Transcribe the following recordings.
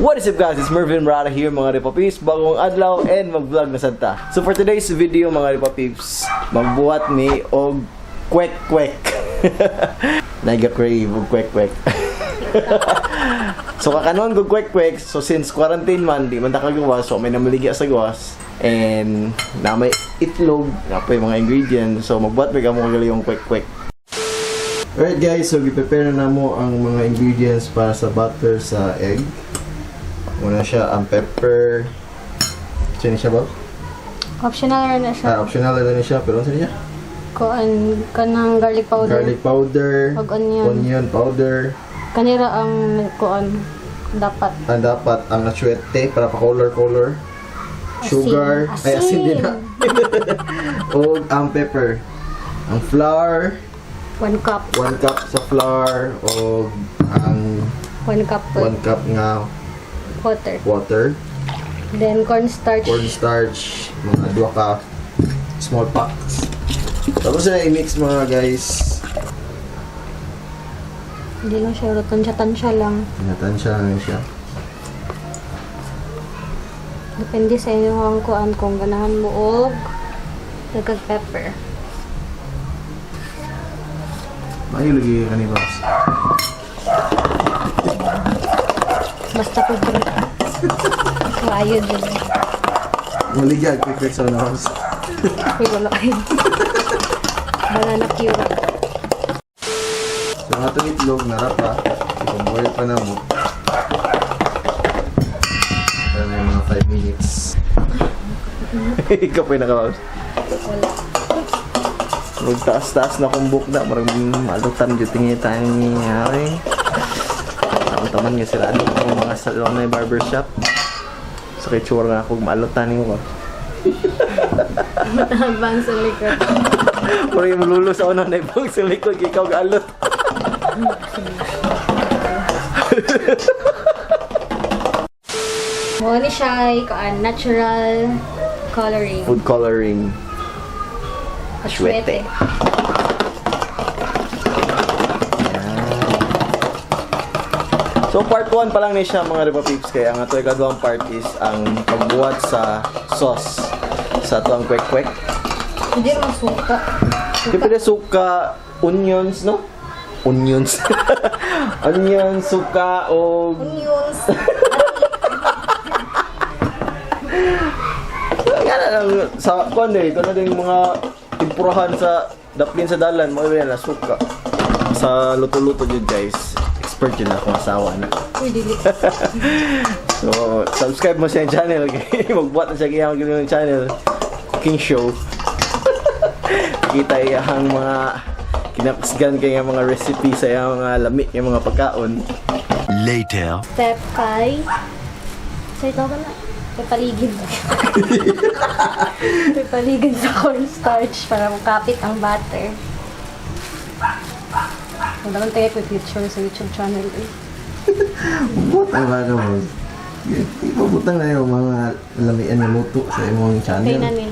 What is up, guys? It's Mervin Murata here, mga Ripapips. Bagong adlaw and mag-vlog na sad ta. So for today's video, mga Ripapips, magbuhat ni og kwek kwek. Naga-crave og kwek kwek. So kakanon og kwek kwek, so since quarantine man, di man ta kagawas, so may namaligya sa gawas and na may itlog, na pa yung mga ingredients. So magbuhat may kamo yung kwek kwek. Alright guys, so gi-prepare na namo ang mga ingredients para sa butter sa egg. Una siya ang pepper. Sino siya ba? Optional ra na siya. Ah, optional na ni siya, pero ano siya? Kuan kanang garlic powder. Garlic powder, Ug onion. Onion powder. Kanira ang kuan dapat. Ang dapat ang atsuete para pa color color. Sugar, Asin. Ay, asin din na. O ang pepper. Ang flour, 1 cup. 1 cup sa flour o ang 1 cup 1 cup nga water. Water. Then cornstarch. Cornstarch, mga duha ka small packs. Tapos na i-mix, mga guys. Hindi lang siya tansya-tansya lang. Tinatansya lang siya. Depende sa inyo ang kuan kung ganahan mo og dagag pepper. Maayo lagi kani, boss. Basta ko din. Maayo din. Maligya, quick quick sa house. Uy, wala kayo. Banana cure. So, ang atong itlog, narapa. Ipa-boil pa na mo. Para na yung mga 5 minutes. Ikaw pa yung naka. Wala. Magtaas-taas na kumbok na. Marang malutan dyan tingin tayo nangyayari. Taman nga sila. Ano ang mga salon na barbershop. Sa kay tsura na ako, malutan niyo ko. Matabang sa likod. Murag yung lulo sa una na ibang sa likod, ikaw gaalot. Mo ni siya ay kuan natural coloring. Food coloring. Atsuete. Atsuete. Yan. So part 1 pa lang ni siya, mga Ripa Peeps, kaya ang ato ikaduhang part is ang pagbuhat sa sauce sa ato ang kwek-kwek. Hindi naman suka. Siyempre suka, onions, no? Onions. Onions, suka, o Onions. Nga na lang, sa kuan eh, ito na din yung mga timpurahan sa daplin sa dalan, mga na suka. Sa luto-luto yun, guys. Expert yun akong asawa na. Uy, dili. So, subscribe mo siya yung channel. Okay? Magbuhat na siya kaya yung channel. Cooking show. Kita iyang mga kinakusgan kay nga mga recipe sa iyang mga lami nga mga pagkaon. Later. Step kay. So, ito ka na. May paligid. May paligid sa cornstarch para makapit ang butter. Wala man tayo ko picture sa YouTube channel eh. Butang ba mo? Ibabutang na yung mga lamian nga luto sa imong Okay channel. na ni.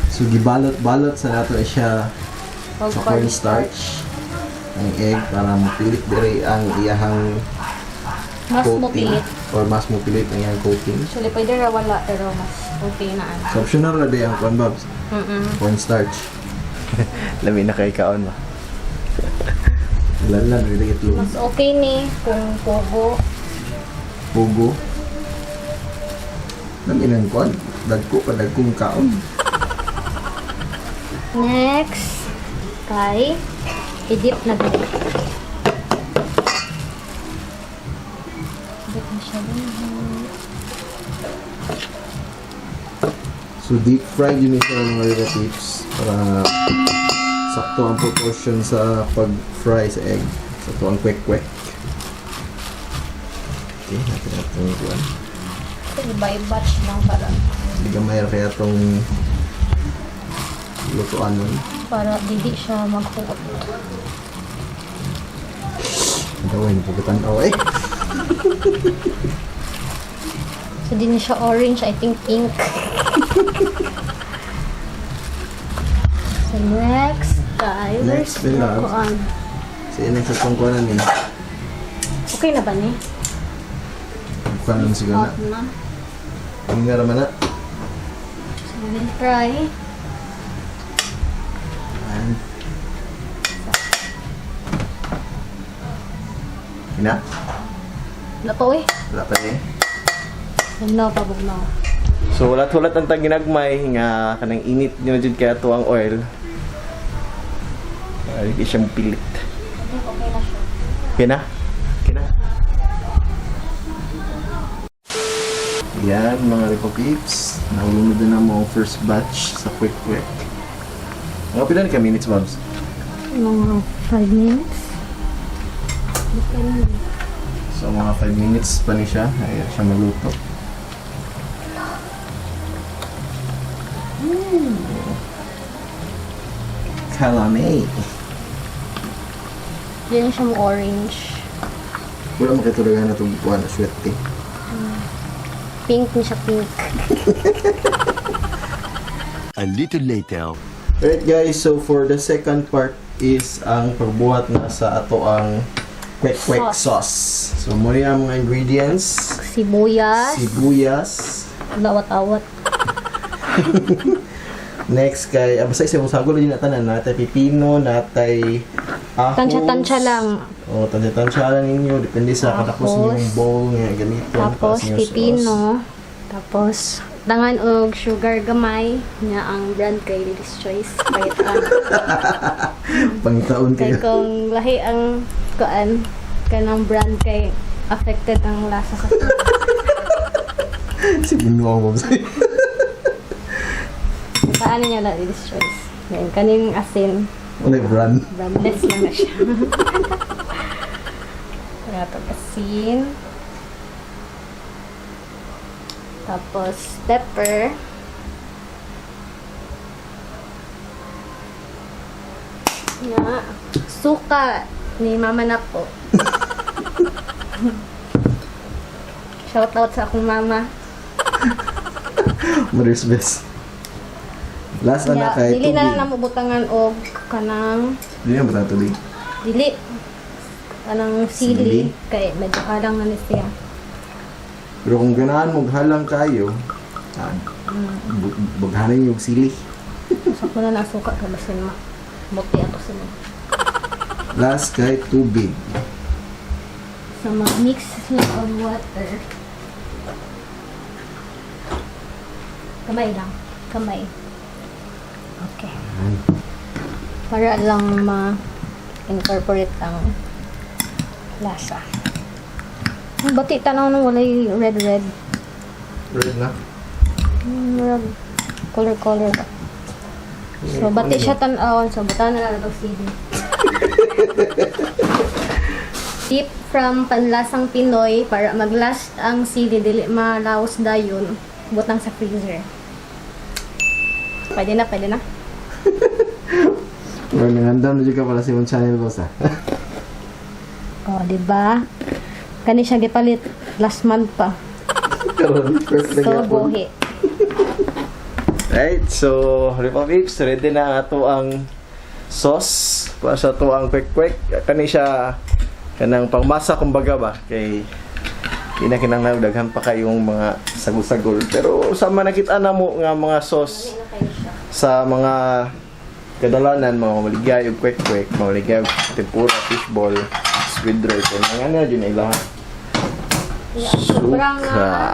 So gibalot-balot sa nato siya Og sa cornstarch ang egg para mapilit dire ang iyahang Mas coating mopilit. Or mas mopilit ang iyahang coating. Actually, pwede ra wala pero mas okay na ano. So optional ra day ang corn, Babs. Cornstarch. Lami na kay kaon ba. Lala na rin itlog. Mas okay ni kung pogo. Pugo. Lami ng kuan. Dagko pa dagkong kaon. Next, kay i-dip na din. Dip na siya din. So deep fried yun siya, mga River Tips, para sakto ang proportion sa pag-fry sa egg. Sakto ang kwek-kwek. Okay, natin natin yung kuwan. By batch lang para Hindi gamay ra kaya itong lutuan nun. Para dili siya maghuot. Ang gawin, pugutan ako eh. So di na siya orange, I think pink. So next, guys. Next, Bella. Kuan. Sa next sa itong kuwanan eh. Okay na ba ni? Kanon siguro na. Hot na. Ang nga raman na. So, we'll try. Ayan. Ina? Wala pa, uy. Wala pa eh. Bugnaw pa, bugnaw. So hulat-hulat ang tag ginagmay nga kanang init nyo jud kaya to ang oil. Ay, di siyang pilit. Okay na siya. Okay na? Okay na? Yan mga Rico Peeps. Nahulunod na mo ang first batch sa Quick Quick. Mga pila ni ka minutes, Babs? Mga 5 minutes. Depende. So mga 5 minutes pa ni siya. Ayan siya maluto. Kalame. Yan siya mo orange. Wala makitulugan na itong buwan na swerte. Pink ni siya, pink. A little later. Alright guys, so for the second part is ang pagbuhat na sa ato ang kwek kwek sauce. So muna ang mga ingredients. Sibuyas. Sibuyas. Lawat-awat. Next kay basta isa mong sagol din natanan natay pipino, natay ahos. Tansya-tansya lang. Oh, tansya-tansya lang ninyo depende sa kadakos Tapos, ninyong bowl nga ganito. Tapos, taas ninyong sauce. pipino. Tapos, dangan og sugar gamay nga ang brand kay Lady's Choice. Kahit ang Pangitaon kay kayo. kung lahi ang kuan kanang brand kay affected ang lasa sa food. Sige, nuwang mo. Paano niya Lady's Choice? Ngayon, kaning asin, Wala yung brand. brandless lang na siya. Kaya itong asin. Tapos, pepper. Nga. Suka ni mama na po. Shout out sa akong mama. Mother's best. Last na Kaya, kay dili na lang tubig. namubutangan og kanang Dili na ba tubig? dili kanang Sili. sili kay medyo halang na ni siya. Pero kung ganahan mo halang kayo, bughanan yung sili. Sa ko na nasuka kay basin ma. Muti ato sila. Last kay tubig. So mag-mix siya og water. Kamay lang. Kamay. Okay. Para lang ma-incorporate ang lasa. Ang Bati tanaw nung walay red-red. Red na. Murag color-color ba. So, bati siya tan-awon. So, bata na lang itong CD. Tip from Panlasang Pinoy para maglast ang CD dili malaos dayon butang sa freezer. Pwede na, pwede na. Well, nangandam na dyan ka pala sa imong channel boss ah. Oh, di ba? Kani siya gipalit last month pa. Karon, first na So, gyapon. buhi. Right, so Ripple Peeps, ready na ato ang sauce para sa ato ang quick quick. Kani siya kanang pangmasa kumbaga ba kay di na kinahanglan daghan pa kayong mga sagol-sagol. Pero sama nakita na mo nga mga sauce sa mga kadalanan mga maligay og quick quick, maligay og tempura, fishball, squid roll, kung mga ano yun ay lahat. Sobrang Suka.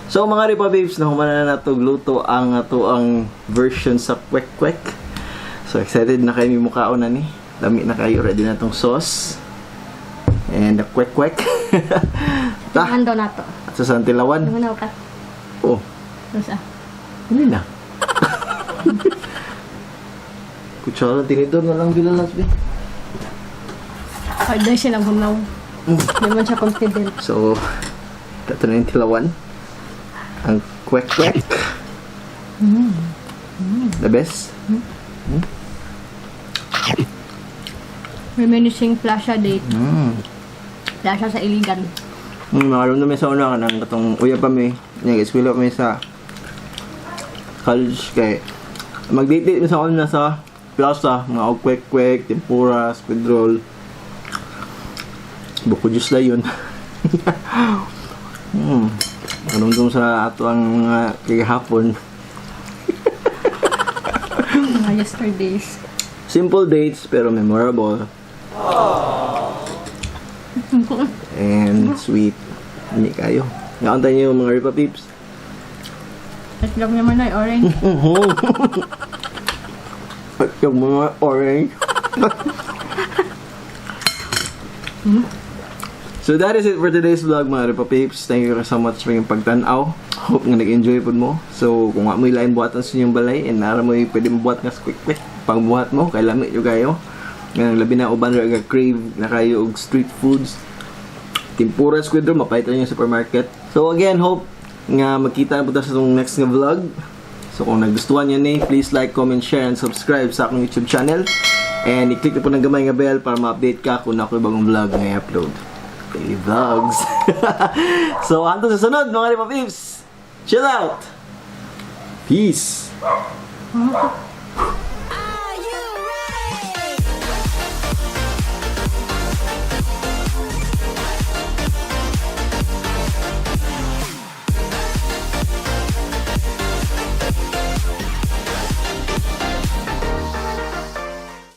So mga Ripa Babes, nahuman na nato luto ang ato ang version sa kwek kwek. So excited na kayo mukaon na ni. Dami na kayo, ready na tong sauce. And the kwek kwek. Ta, Ando na to. at sa Santilawan. Ano ka? Oh, Ano sa? hindi na. Kutsara, tinidor na lang bilalas, be. Ay, dahil siya naghunaw. Hindi man siya confident. So, ito na yung tilawan. Ang kwek kwek. The best. Reminiscing flasha date. Lasa sa iligan. Nakaroon namin sa una kanang katong uya pa mi. Nag-eskwela pa mi sa college kay mag-date mi sa una sa plaza, mga og kwek-kwek, tempura, squid roll. Buko juice lang yun. Anong sa ato ang mga kagahapon. Mga yesterdays. Simple dates pero memorable. And sweet. Hindi kayo. Nakunta niyo yung mga Ripa Peeps. Itlog naman ay orange. At yung mga orange. So that is it for today's vlog, mga Ripa Peeps. Thank you so much for yung pagtanaw. Hope nga nag-enjoy po mo. So kung wa mo ilain buhatan sa inyong balay and nara mo yung pwede buhat nga sa quick quick pangbuhat mo kay lami jud kayo. Nga labi na uban ra ga crave na kayo og street foods. Tempura, squid roll, mapait lang yung supermarket. So again, hope nga magkita na po tayo sa itong next nga vlog. So kung nagustuhan niyo ni, please like, comment, share, and subscribe sa akong YouTube channel. And i-click na po ng gamay nga bell para ma-update ka kung ako'y bagong vlog nga i-upload. Daily vlogs. So, hanggang sa sunod, mga Ripa Peeps! Chill out! Peace!